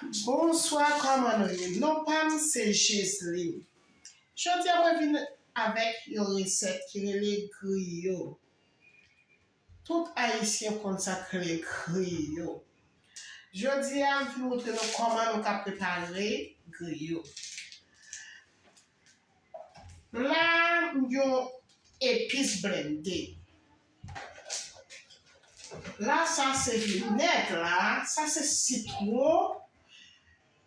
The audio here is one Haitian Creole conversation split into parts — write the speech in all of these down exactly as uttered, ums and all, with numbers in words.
Bonswa, kòman nou ye? Non pa m se Jesline. Jodi a mwen vin avèk yon resèt ki rele griyo. Tout Ayisyen konn sa k rele griyo. Jodi a m vin montre nou kòman nou ka prepare griyo. La m gen yon epis blende. La sa se vinèg la, sa se sitwon.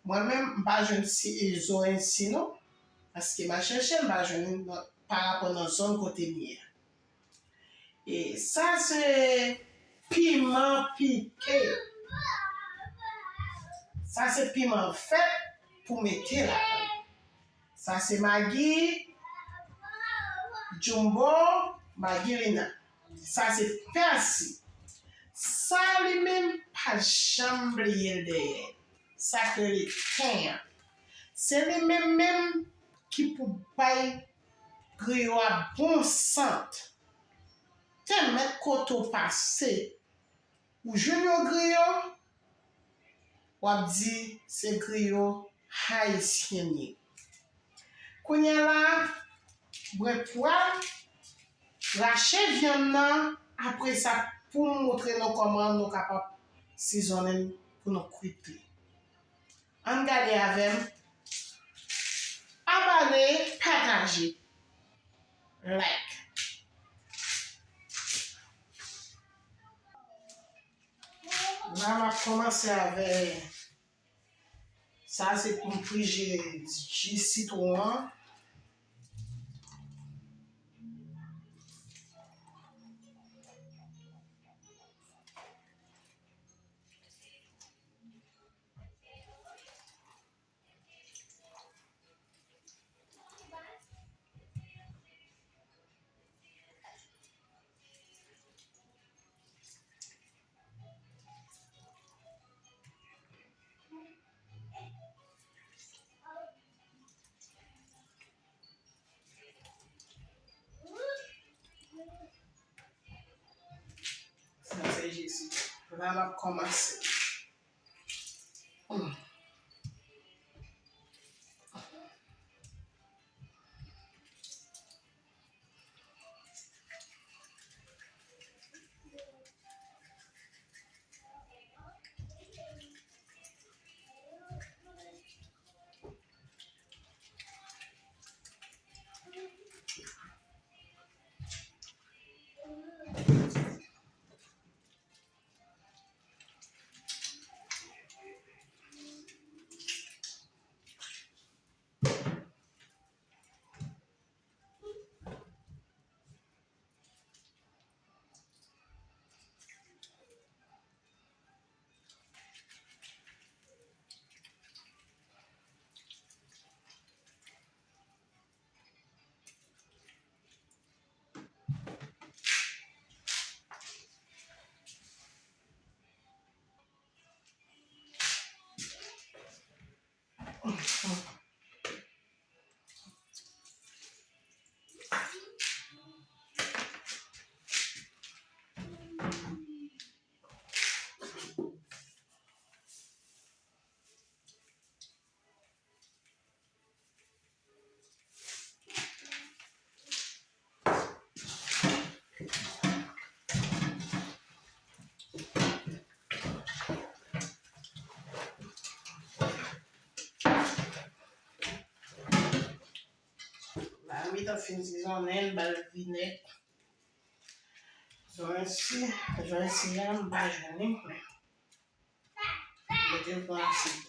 Mwen menm m pa jwenn si zoranj si non, paske m al chèche m pa jwenn li nan, pa rapò nan zòn kote m ye a. E sa se piman pike. Sa se piman vèt pou mete ladan. Sa se magi, jumbo, magi lina. Sa se pèsi. Sa li menm pa janm bliye l dèyè. Sa k rele ten an. Se li menm menm ki pou bay griyo a bon sant. Te mèt kote w pase, ou jwenn yon griyo, w ap di se griyo ayisyen ye. Kounye a la, mwen pral rache vyann nan, apre sa pou m montre nou kòman nou kapab sizonnen l pou nou kwit li. Ann gade avè m. Abòne, pataje, like. La m ap kòmanse avè sa se pou m prije ji sitwon an. Sa se jis la m ap kòmanse. La, m gentan fin sizonnen l, ba l vinèg. Zoranj si, zoranj si a, m pa jwenn li. Mete l pou asid.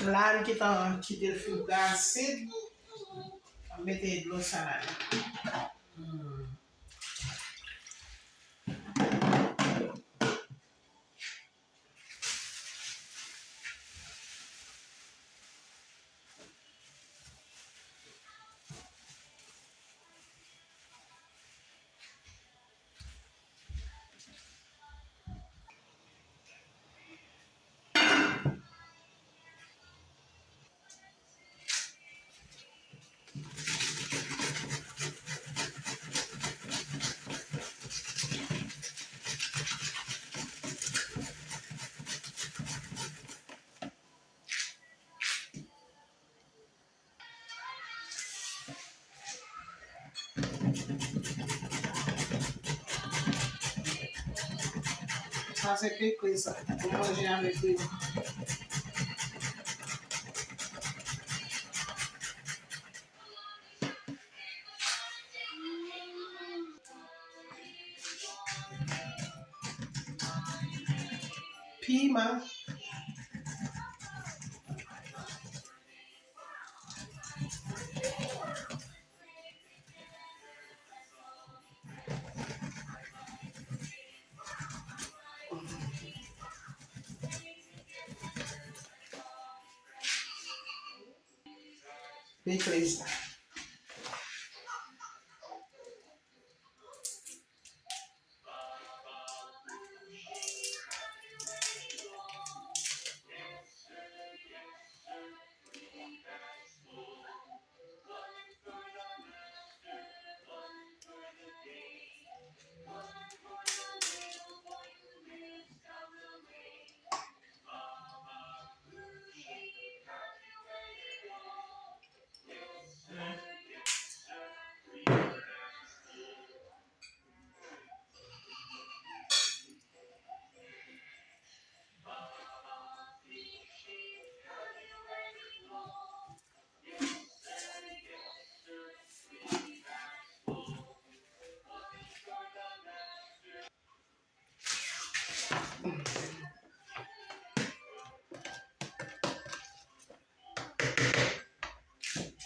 La, m gentan kite l fin brase. M mete dlo sa ladan. Hmm. Sa se pikliz pou manje avèk diri. Piman. Pikliz la.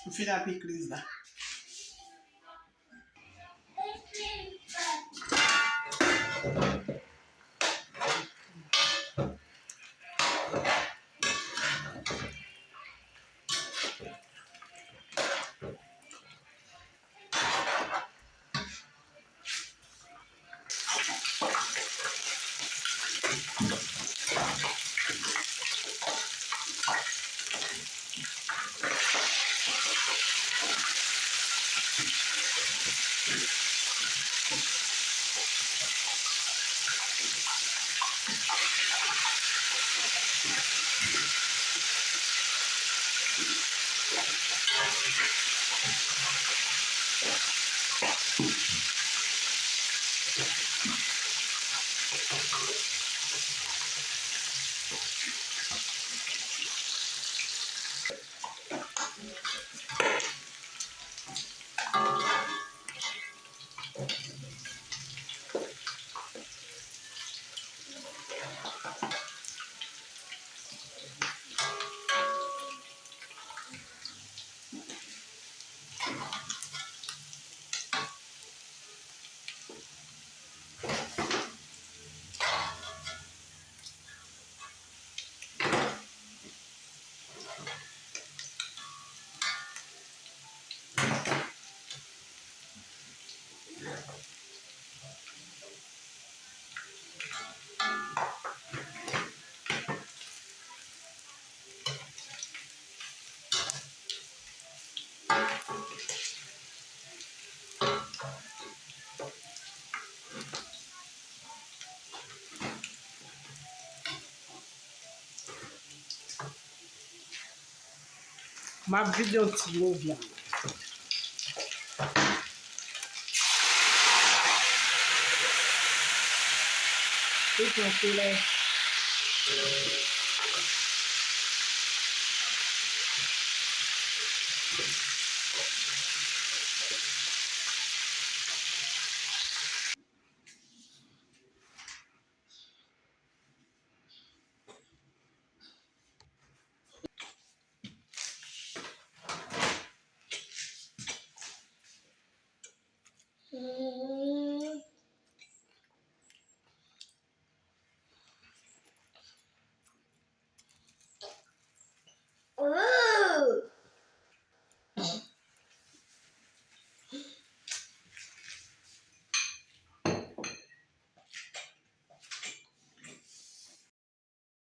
M fin ak pikliz la. M ap vide yon ti gwo vyann. Li pran koulè.